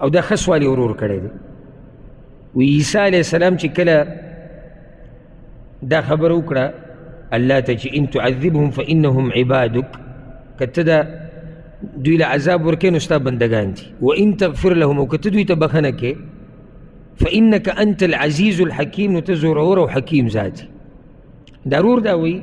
او دا ښه سوال یې ورور کړی دی. وی عیسی علیه السلام چې کله دا خبره وکړه الله ته چې ان تعذبهم فانهم عبادک، که ته دا دوی له عذاب ورکوې نو ستا بندګان دي، وان تغفر لهم، او که ته دوی ته بښنه کوې فانک انت العزیز الحکیم، نو ته زورور او حکیم ذات یې. دا ورور دا وایي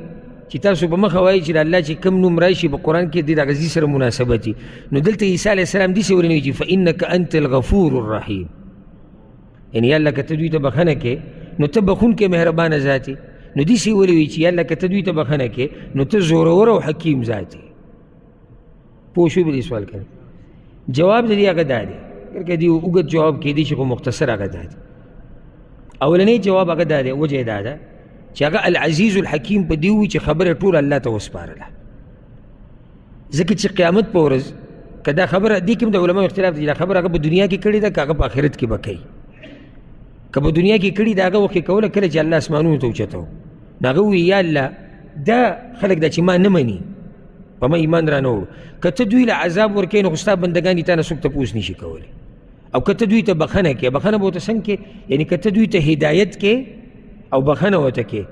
چې تاسو په مخه وایي چې د الله چې کوم نوم راشي په قرآن کې د دغه ځای سره مناسبت وي، نو دلته عیسی علیه السلام داسې ورنه وایي چې فانک انت الغفور الرحیم، یعنې یا الله که ته دوی ته بښنه کوې نو ته بښونکی مهربانه ذات یې، نو داسې ولې وایي چې یا الله که ته دوی ته بښنه کوې نو ته زورور او حکیم ذات یې. پوه شوې په دې سوال که جواب د دې هغه دا دی، اګر که دې اوږد جواب کېدی شي خو مختصر هغه دا دی. اولنی جواب هغه دا دی، وجه یې دا ده چې هغه العزیز الحکیم په دې وي چې خبره ټوله الله ته وسپارله، ځکه چې قیامت په ورځ که دا خبره دې کې هم د علماو اختلاف دی، دا خبره هغه په دنیا کې کړې ده که هغه په آخرت کې به کوي. که په دنیا کې کړې ده هغه وخت یې کوله کله چې الله اسمانونو ته اوچتو، نو هغه ووایي یا الله دا خلک دا چې ما نه مني په ما ایمان را نه وړو، که ته دوی له عذاب ورکوې نو خو ستا بندګان دي تا نه څوک تپوس نشي کولی، او که ته دوی ته بخښنه کوې، بخښنه به ورته څنګه کوې؟ یعنې که ته دوی ته هدایت کوې او بخښنه ورته کوې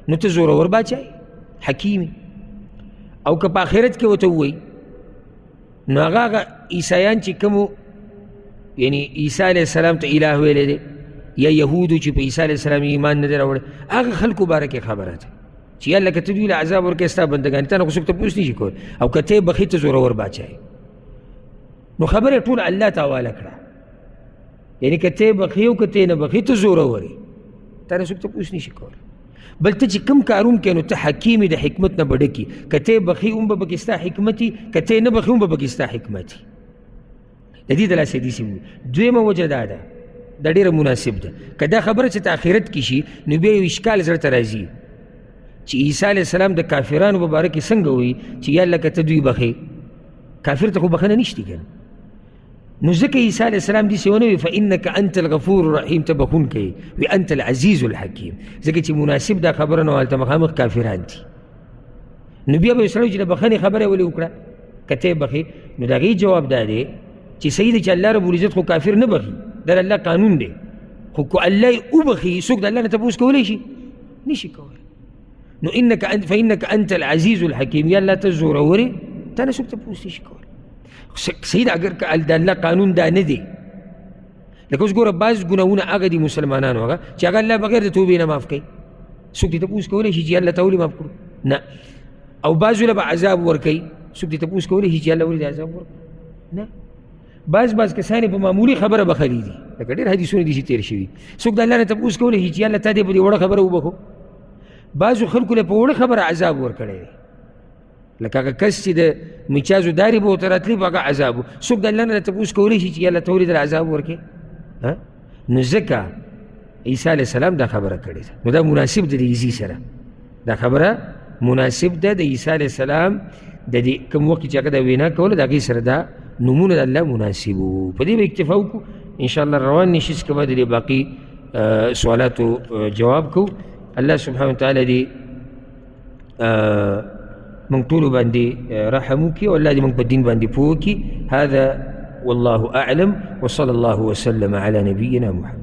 نو ته زورور باچا یې، حکیم. او که په آخرت کې ورته ووایي نو هغه هغه عیسایان چې کومو یعنی عیسی علیه السلام ته اله ویلی دی یا یهودو چې په عیسی علیه السلام ایمان نه دی راوړی، هغه خلکو باره کې خبره ده چې یا الله که ته دوی له عذاب ورکوې ستا بندګان تا نه خو څوک تپوس نشي کولی، او که ته یې بخښې ته زورور باچا یې. نو خبره ټول الله ته حواله کړه، یعنی که ته یې بخښې او که ته یې نه بخښې ته زورور یې، تا نه څوک تپوس نشي کولی. بل ته چې کوم کار هم کوې نو ته حکیم یې، د حکمت نه به ډک یې، که ته یې بخښې هم به پکې ستا حکمت وي، که ته یې نه بخښې هم به پکې ستا حکمت وي. د دې د لاسه داسې وي. دویمه وجه دا ده، دا ډېره مناسب ده، که دا خبره چې ته آخرت کې شي نو بیا یو اشکال زړه ته راځي چې عیسی علیه السلام د کافرانو په باره کې څنګه وایي چې یا الله که ته دوی بخښې، کافر ته خو بخښنه نشته که نه، نو ځکه عیسی علیه السلام داسې ونه وي فانک انت الغفور الرحیم، ته بخښونکی وي، انت العزیز الحکیم، ځکه چې مناسب دا خبره نه هلته مخامخ کافران دي. نو بیا به یو سړی چې د بخښنې خبره یې ولې وکړه که ته یې بخښې، نو د هغې جواب دا دی چې صحیح دی چې الله رب العزت خو کافر نه بخښي، دا د الله قانون دی، خو که الله یې وبخښي څوک د الله نه تپوس کولی شي؟ نشي کولی. نو انک انت فانک انت العزیز الحکیم، یا الله ته زورور یې، تا نه څوک تپوس نشي کولی. صحیح ده، اګر که د الله قانون دا نه دی، لکه اوس ګوره بعض ګناهونه هغه دي مسلمانانو هغه چې هغه الله بغیر د توبې نه معاف کوي، څوک دې تپوس کولی شي چې الله ته ولې معاف کړو؟ نه. او بعضو له به عذاب ورکوي، څوک دې تپوس کولی شي چې الله ولې د عذاب ورکړو؟ نه. بعض بعض کسان یې په معمولي خبره بخښلي دي، لکه ډېر حدیثونه دي چې تېر شوي، څوک د الله نه تپوس کولی شي چې الله تا دې په دې وړه خبره وبخښو؟ بعضو خلکو له په وړه خبره عذاب ورکړی دی، لکه هغه کس چې د میچازو دارې به ورته راتلي په هغه عذاب و، څوک د الله نه تپوس کولی شي چې الله ته ولې در عذاب ورکړې؟ نو ځکه عیسی علیه السلام دا خبره کړې ده، نو دا مناسب ده د عیسی سره، دا خبره مناسب ده د عیسی علیه السلام د دې کوم وخت چې هغه دا وینا کوله د هغې سره دا نومونه د الله مناسب وو. په دې به اکتفا وکړو انشاءالله. روان نشست کې به د دې باقي سوالاتو جواب کوو. الله سبحانه وتعالی دې موږ ټولو باندې رحم وکړي او الله دې موږ په دین باندې پوه کړي. هذا والله أعلم وصلى الله وسلم على نبينا محمد.